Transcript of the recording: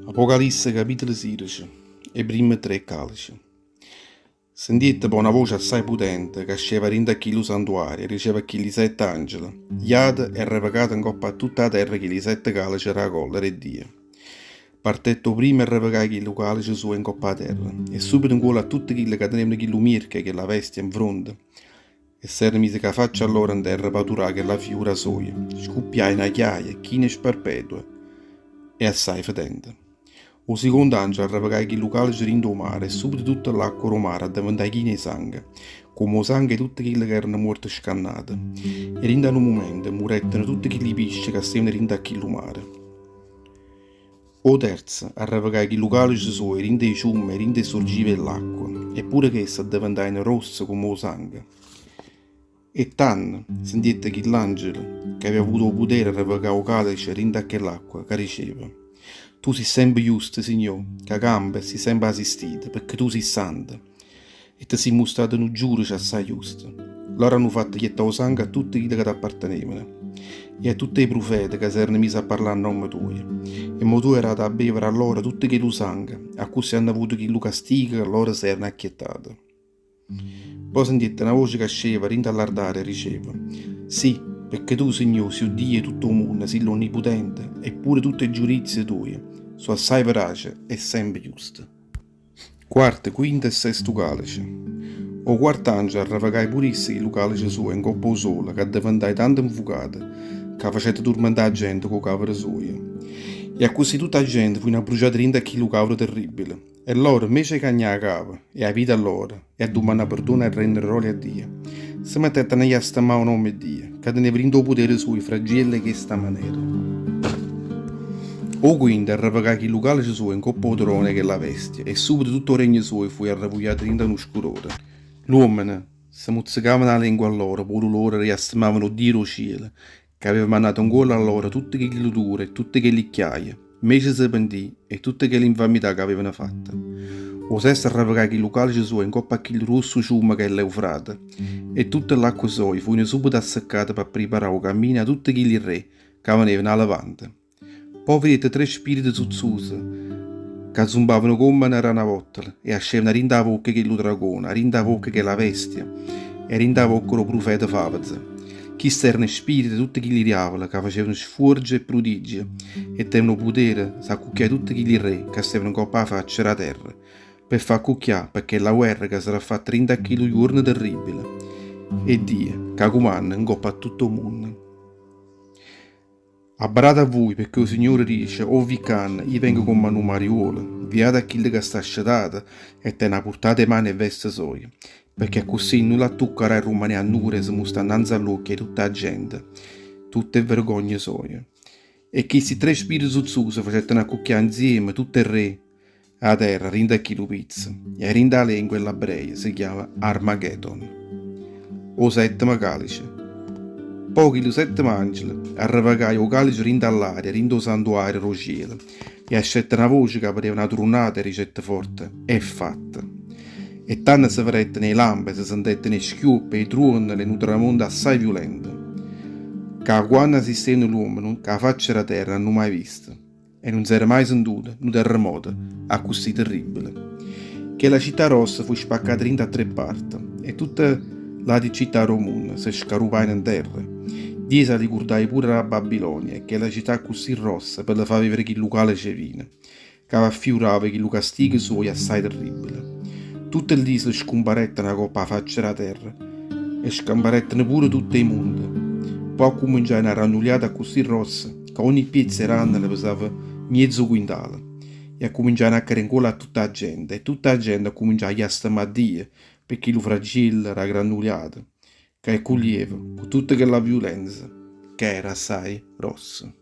Apocalisse capitolo 16 'E primme tre calice. Sentiette po' na voce assai putente ca asceva 'a dint' a chillu santuario e diceva a chilli sette angele, Jate e arrevecate 'ncopp' a tutta 'a terra chilli sette calice d' 'a collera 'e Dio. Partette 'o primmo e arrevecaje chillu calice suoje 'ncopp' 'a terra, e subito 'ncuollo a tutte chille ca tenevano chillu mierco 'e chella vestia 'nfronte, E s'era mise cu 'a faccia lloro 'nterra p'adurà chella fiura soja, scuppiaje na chiaja china 'e sperpetue e assaje fetente. O sicondo angelo arrevecaje chillu calice dint' 'o mare e subito tutta l'acqua d' 'o mare addeventaje china 'e sanghe, comme 'o sanghe 'e tutte chille ca erano muorte scannate. E dint' 'a nu mumento murettero tutte chilli pisce ca stevano dint' 'a chillu mare. O terzo arrevecaje chillu calice suoje dint' 'e ciumme e dint' 'e surgive 'e ll'acqua, e pure cheste addeventajeno rosse comm' 'o sanghe. E tanno sentiette chill'angelo, che aveva avuto 'o putere 'e arrevecà 'o calice dint' a chell'acqua, ca diceva, Tu si' sempe justo, Signò, ca campe e si' sempe asistito, pecché tu si' santo, e te si' mustrato nu giudice assaje justo. Loro hanno fatto jettà 'o sango a tutte chille ca t'appartenevano e a tutte 'e prufete ca s'erano mise a parlà a nomme tuoje. E mo tu 'e dato a bevere a loro tutto chillu sango, accussì hanno avuto chillu castigo ca loro s'erano acchiettate. Pò sentiette na voce ca asceva dint' 'a ll'ardare e diceva, Sì, pecché tu, Signò, si' 'o Dio 'e tutto 'o munno, si' l'Onniputente, e pure tutte 'e giudizie tuoje so' assaje verace e sempe juste. Quarte, quinte e sesto calice. O quarte angelo arrevecaje pure isso chillu calice suoje 'ncopp' 'o sole ca addeventaje tanto 'nfucato ca facette turmentà 'a gente cu 'o cavero suoje. E accussì tutta 'a gente fuje abbruciata dint' a chillu cavero terribile. E lloro, 'mmece 'e cagnà 'a capa e 'a vita lloro e addummannà perdono e rennere grolia a Dio, se mettettero a jastemmà 'o nomme 'e Dio, ca teneva dint' 'o putere suoje fragielle 'e chesta manera. O quinto arrevecaje chillu calice suoje 'ncopp' 'o trono 'e chella vestia, e subito tutto 'o regno suoje fuje arravugliato dint' a nu scurore. L'uommene se muzzecavano 'a lengua lloro p' 'o dulore e jastemmavano 'o Dio d' 'o cielo, ca aveva mannato 'ncuollo a lloro tutte chilli dulure e tutte chelli chiaje, 'mmece 'e se pentì 'e tutte chelle 'nfamità ca avevano fatto. O sesto arrevecaje chillu calice suoje 'ncopp' a chillu gruosso ciummo ca è l'Eufrate, e tutte ll'acque soje fujeno subito asseccate p'appriparà 'o cammino a tutte chilli rre ca venevano 'a Levante. Po' vedette tre spirite zuzzuse ca zumpavano comm' a na ranavòttela e ascevano 'a dint' 'a vocca 'e chillu dragone, 'a dint' 'a vocca 'e chella vestia e 'a dint' 'a vocca d' 'o prufeta fàvezo. Chiste erano 'e spirite 'e tutte chilli diavule ca facevano sfuorge e prudigie e tenevano 'o putere 'e s'accucchià 'e tutte chilli rre ca stevano 'ncopp' 'a faccia d' 'a terra pe' fa accucchià pe' chella guerra ca sarrà fatta dint' a chillu juorno terribile 'e Dio ca cumanna 'ncopp' a tutto 'o munno. Abbarate a vui, pecché 'o Signore dice, 'O vi ccanno, io vengo comm'a nu mariuolo, viato a chillo ca sta scetato e tene 'a purtata 'e mano 'e veste soje, pecché accussì nun l'attuccarà 'e rummanè annuro 'e se mustrà annanze a ll'uocchie 'e tutta 'a gente tutte 'e vergogne soje. E chisti tre spirite zuzzuse facettero accucchià 'nzieme tutt' 'e rre d' 'a terra dint' a chillu pizzo, e dint' 'a lengua 'e ll'abreje se chiama Armageddon. O settimo calice. Po' chillu settimo angelo arrevecaje 'o calice dint' a ll'aria dint' 'o santuario d' 'o cielo, e ascette na voce ca pareva na trunata e dicette forte, È fatto! E tanno se vedetteno 'e lampe, se sentetteno 'e schiuoppe, 'e truonnole e nu tramonto assaje viulento, ca 'a quanno esisteno ll'uommene cu 'a faccia d' 'a terra 'n'hanno maje visto. E nun s'era mai sentuto nu terremoto accussì terribile. Chella città grossa fu spaccata dint' a tre parte e tutte ll'ati città d' 'o munno se scarupajeno 'nterra. Dio s'allicurdaje pure d' 'a Babilonia e chella città accussì grossa pe' le fa vevere chillu calice 'e vino ca affiurava chillu castigo suojo assaje terribile. Tutte ll'isole scumparettero 'a copp' 'a faccia d' 'a terra e scamparettero pure tutt' 'e munte. Po' accumminciaje na rannuliata accussì grossa ca ogni piezzo 'e rànnele pesava miezo quintale, e accuminciajeno a cadé 'ncuollo a tutta 'a gente, e tutta 'a gente accuminciaje a jastemmà a Dio pe' chillu fragiello d' 'a grannuliata ca 'e cuglieva cu tutta chella viulenza ca era assaje grossa.